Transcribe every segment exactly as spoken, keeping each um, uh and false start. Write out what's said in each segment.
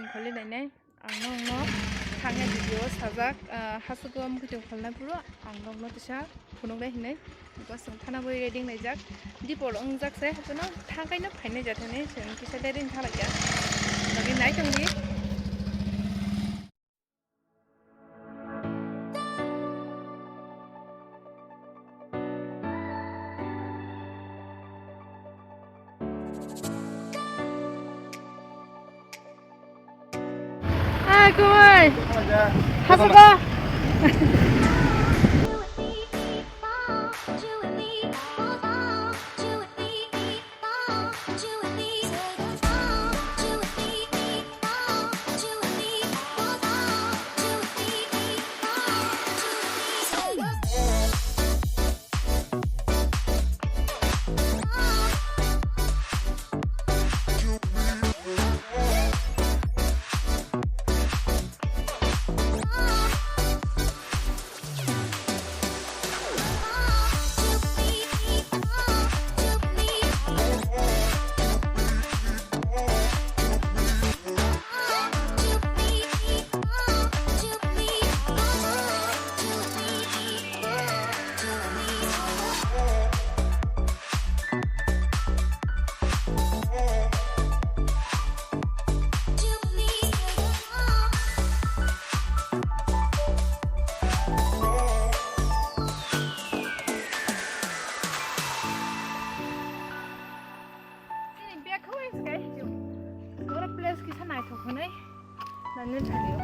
Kholi nainai, ang nokno thangya video o sajak, ah, hasugo mukhitwi kholnai phuru ang nokno tisa phunuknai hinwi. Bwswng thana bai ready wngjak. Dipor wngjak se, haphano thangkaino phainai jathani, chwng kisa deri wngkha laikha. Lagi nai tongdi. Ah, kumai. Hasago. Chini bag khe uaisa kai hichu. Borok place kisa naithok hwnwi nani thalio.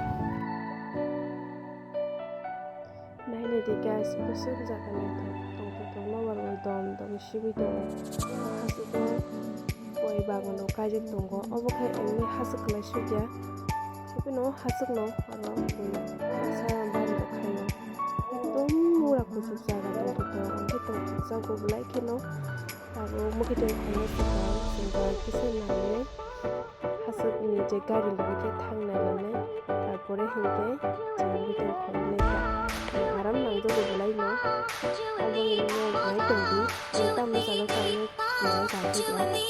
Nainai di guys, bwswk jaga naithok tongthok tongma borok dom dom sibui tongo. Hasugo koi bagano kaijak tongo. Obo khe emni hasuk kwlai sukya. Haphino hasukno aro bui masa bari rok khaio. Ekdom mura kuchuk jaga tongthok tongo. Hwnkhe tongthok jago belai kheno. Abo mukhitwi kholna swkang chwng bai kisa nangwi hasukni je gari logi khe thang nai nai, tarpore hinkhe chwng mukhitwi kholnai kha. Aram nangjago belai no, abo no nai tongdi, chwng tamo chalo tamo nang tongdi.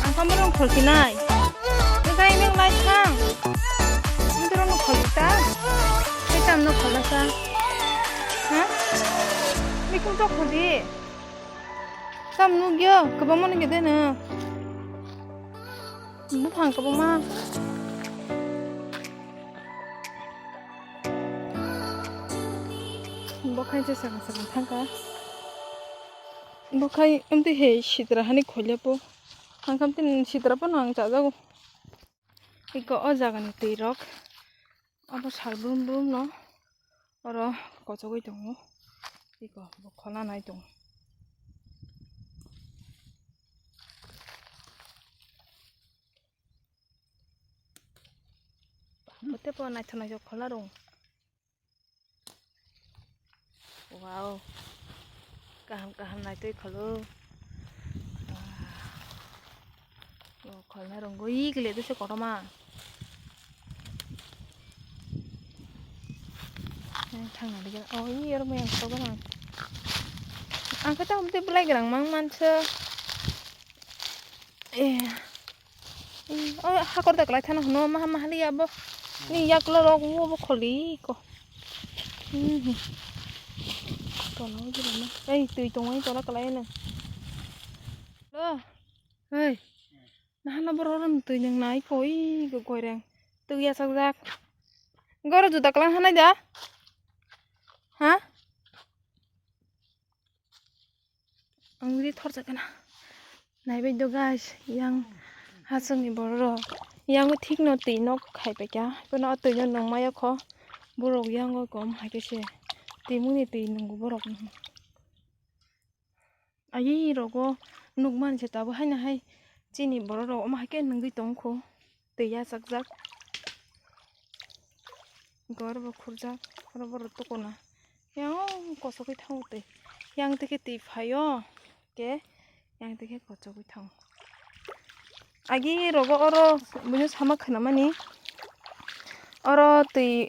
Ang kamo rong kholpinai. Nang kai nang lai thang. Ang dorong Kholasa. Ha? Mikung tok khudi. Tam nugyo, kwbangma nugyo de no. Buphang kwbangma. Bo khainsa sakang sakang thangkha. Bo khai amtwi he sitra hani khoilepo. Hangkhamtwi sitra pono ang chajago. Iko o jagani twi rok. Abo sal brum brum no oro kochogwi tongo. Iko bo khola nai tongo. Bote po naithok naithok khola rong. Wow. Kaham kaham naitwi kholo. Wow. Oh, kholna rwngwi kile dese kotorma. Ang thangna dikhe. Oh, i oro maya kotor gwnang. Ang khe tamo tei belai gwnang mang mansa. Eh. Oh, hakor da kwlai thana hwno maha maha liya bo. Ni yaklo rok wo bo kholi ko. Hmm. Tola o jila na. Ei, twi tongwi tola kwlai no. Lo. Hei. Nahana borok rok twi nang nai ko i go goireng. Twi yachak jak. Goro juda kwlai hanai da? Ha? Ang ri thorjak gana. Naibai do guys, yang hachwkni borok rok. Yang thikno twi nok khai paikha. Bono o twi no nung maya kho. Borok yang o kom hai khe se. Twi mungni twi nungo borok. Ayi rogo nukmani se tabuk haino hai chini borok rok omo hai khe nungwi tongkho twi yachakjak. Gor bo khurjak oro borok tukuna yang kosogwi thango twi yang twi khe twi phaio khe yang twi khe kosogwi thango. Agi rogo oro buino sama khwnamani oro twi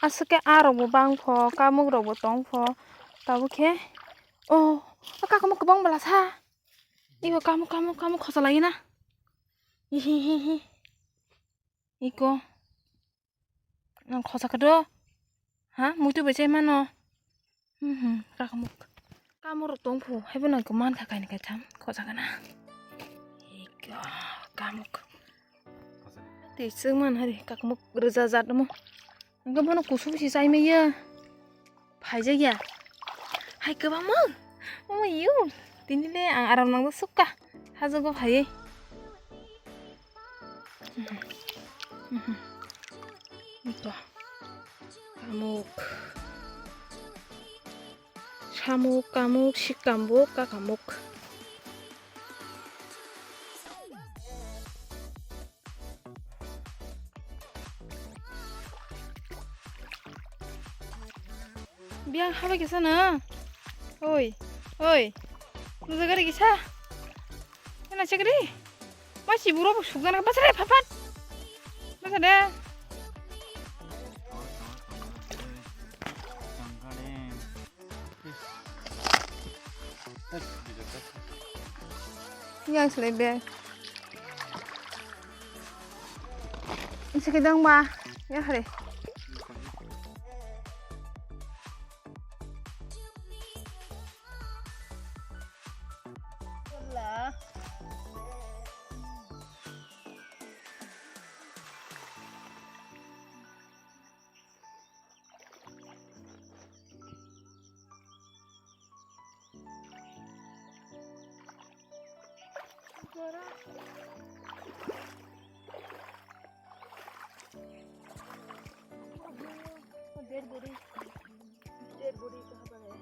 aswk khe aa rokbo bangpho kamuk rokbo tongpho tabuk khe. Oh, o kakamuk kwbang bwla sa. Iko kamuk, kamuk, kamuk khosa lai na. Hihihihi. Iko. Nang khosa khe do. Ha, muitu bai chai mano. Hmm, hmm, kakamuk. Kamuk rok tong phu. Hai bono ko man kha kaini kaitham. Khosa kana. Iko, kamuk. Tei chwng man hari kakamuk rwja jat mo. Hwnkhe bono kusu bisi chai maya. Phaijak ya. Hai kwbangma. Omo yu. Tini le ang aram nang sukha. Hajogo phaiwi. Ito. Kamuk. Samuk, kamuk, sikambuk, kakamuk. Biyang habai kisa na. Oi, oi. Nujagari kisa. Ena chakri. Masi buro bu sugana basare papat. Basare. Yang selebe. Isi kedang ba, ya hari. Dead body, dead body kaha pa hai?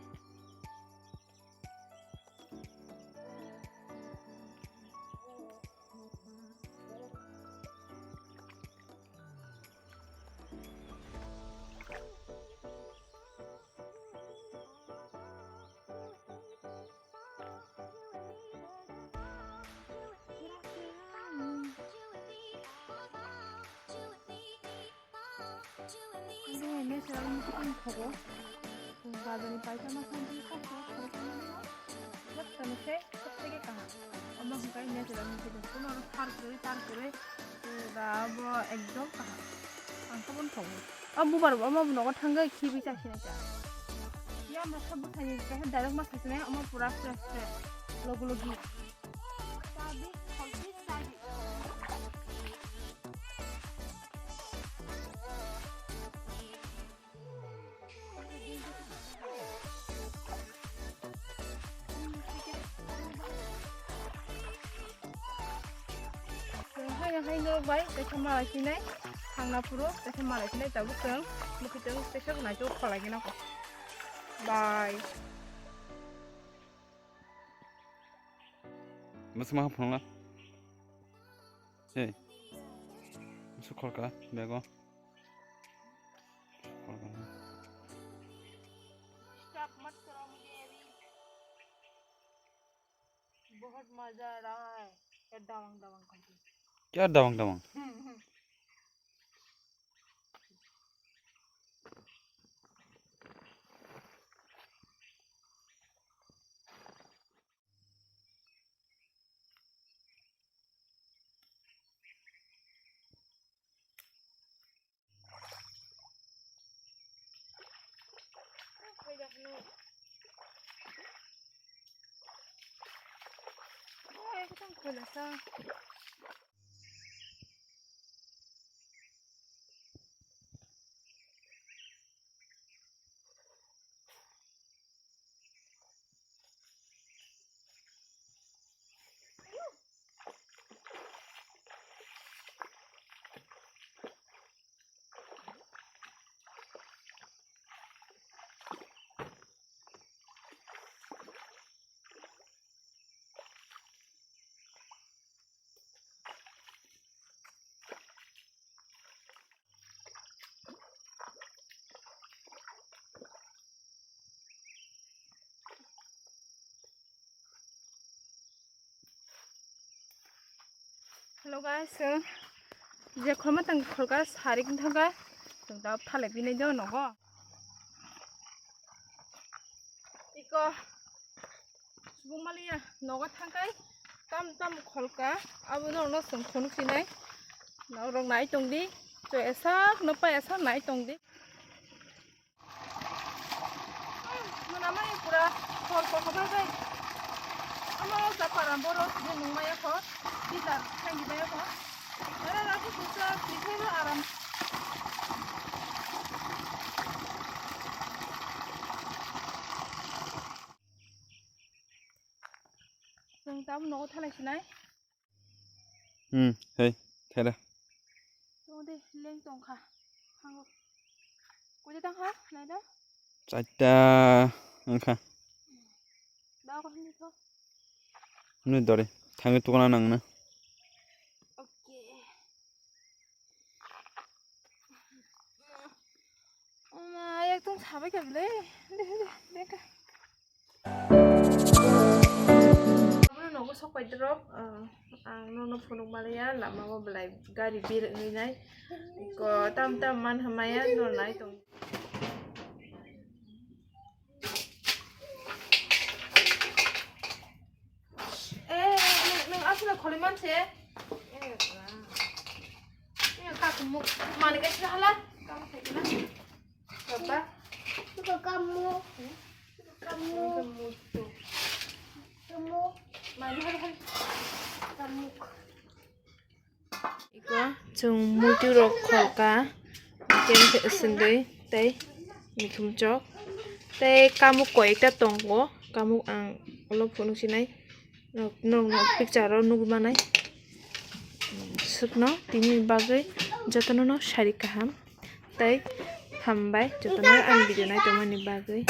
Ini natural mukti ang thogo. Bazar ni paisa ma khan di kha kha kha kha. Mat kami se, sab se ke kaha. Ama hwnkhe natural mukti dong. Kono aro sar kwrwi, tar kwrwi. Ba bo ekdom kaha. Ang kha bon thogo. O bubar bo, omo bo nogo thangwi khibi chasinai ta. Ya ma kha bwthai ni khe direct ma khasinai, omo pura fresh fresh. Logi logi. Chabi, kholpi, chabi. Chwng haino hai norok bai kaisa malai sinai, thangna phuru kaisa malai sinai, tabuk chwng bwkhitwng kaisa naitok kholai gana kho. Bye. Mwswk ma phunukla. Hey. Mwswk kholka bego. Kholka. बहुत मजा आ रहा है। क्या दवांग दवांग करके? क्या दवांग दवांग? Hello guys, so, je khorma tang khorka sarik thangka, tang da thalai binai do nogo. Iko subung maliya nogo thangkai tam tam kholka, abo no no song khonuk sinai. Norok nai tong di, to esak no pa esak nai tong di. Mwnamani pura hor kotor bai. Amo sa para borok je nungmaya kho, tita khaini baya kho. Era rati kusa, tithai no aram. Chwng tabuk nogo thalai sinai. Hmm, hei, thaila. Tong de, leng tong kha. Hango. Koi de tang kha, nai da? Chaita wng kha. Da ko hini tho. Hini dori, thangwi tukuna nang na. Okay. Oma, ekdom sabai kha bile. De, de, de ka. Abono nogo sok pai dorok, ah, ang nono phunuk maliya, lama o belai gari bir wngwi nai. Ko tam tam man hamaya no nai tong. Eh, nwng, nwng aswk kholi manse? Eh, kaku muk mani kaisa hala. Kamu khaikhe na? Baba. Kamu. Kamu. Kamu. Kamu. Mani hala hala. Kamu. Iko chwng muitu rok kholka, kemkhe swngwi tei mikhum chok tei kamuk koi ekta tongo, kamuk ang ulo phunuk sinai, nok nok picture o nugwi manai. Swkno tini bagwi jotono no sari kaham. Tei hambai jotono ang video naitongmani bagwi.